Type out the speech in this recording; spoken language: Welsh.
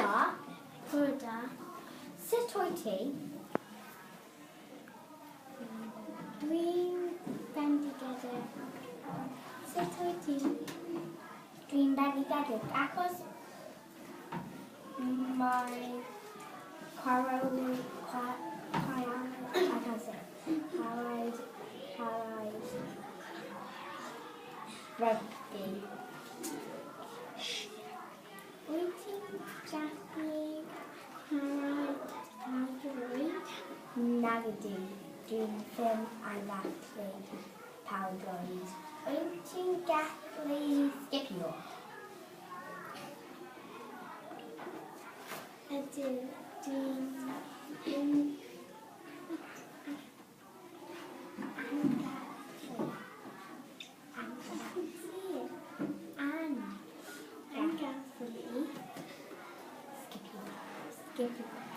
da. Bore da. Sut wyt ti? Dwi'n bendigedig. Sut wyt ti? Dwi'n bendigedig achos mae chwarae, chwarae, I can't say, chwarae, chwarae rygbi. Wyt ti'n gallu chwarae pêl-droed? Nag ydw, dwi'n ddim yn gallu pêl-droed. Wyt ti'n gallu sgipio? Ydw, dwi'n yn gallu. Yn gallu sgipio. Sgipio.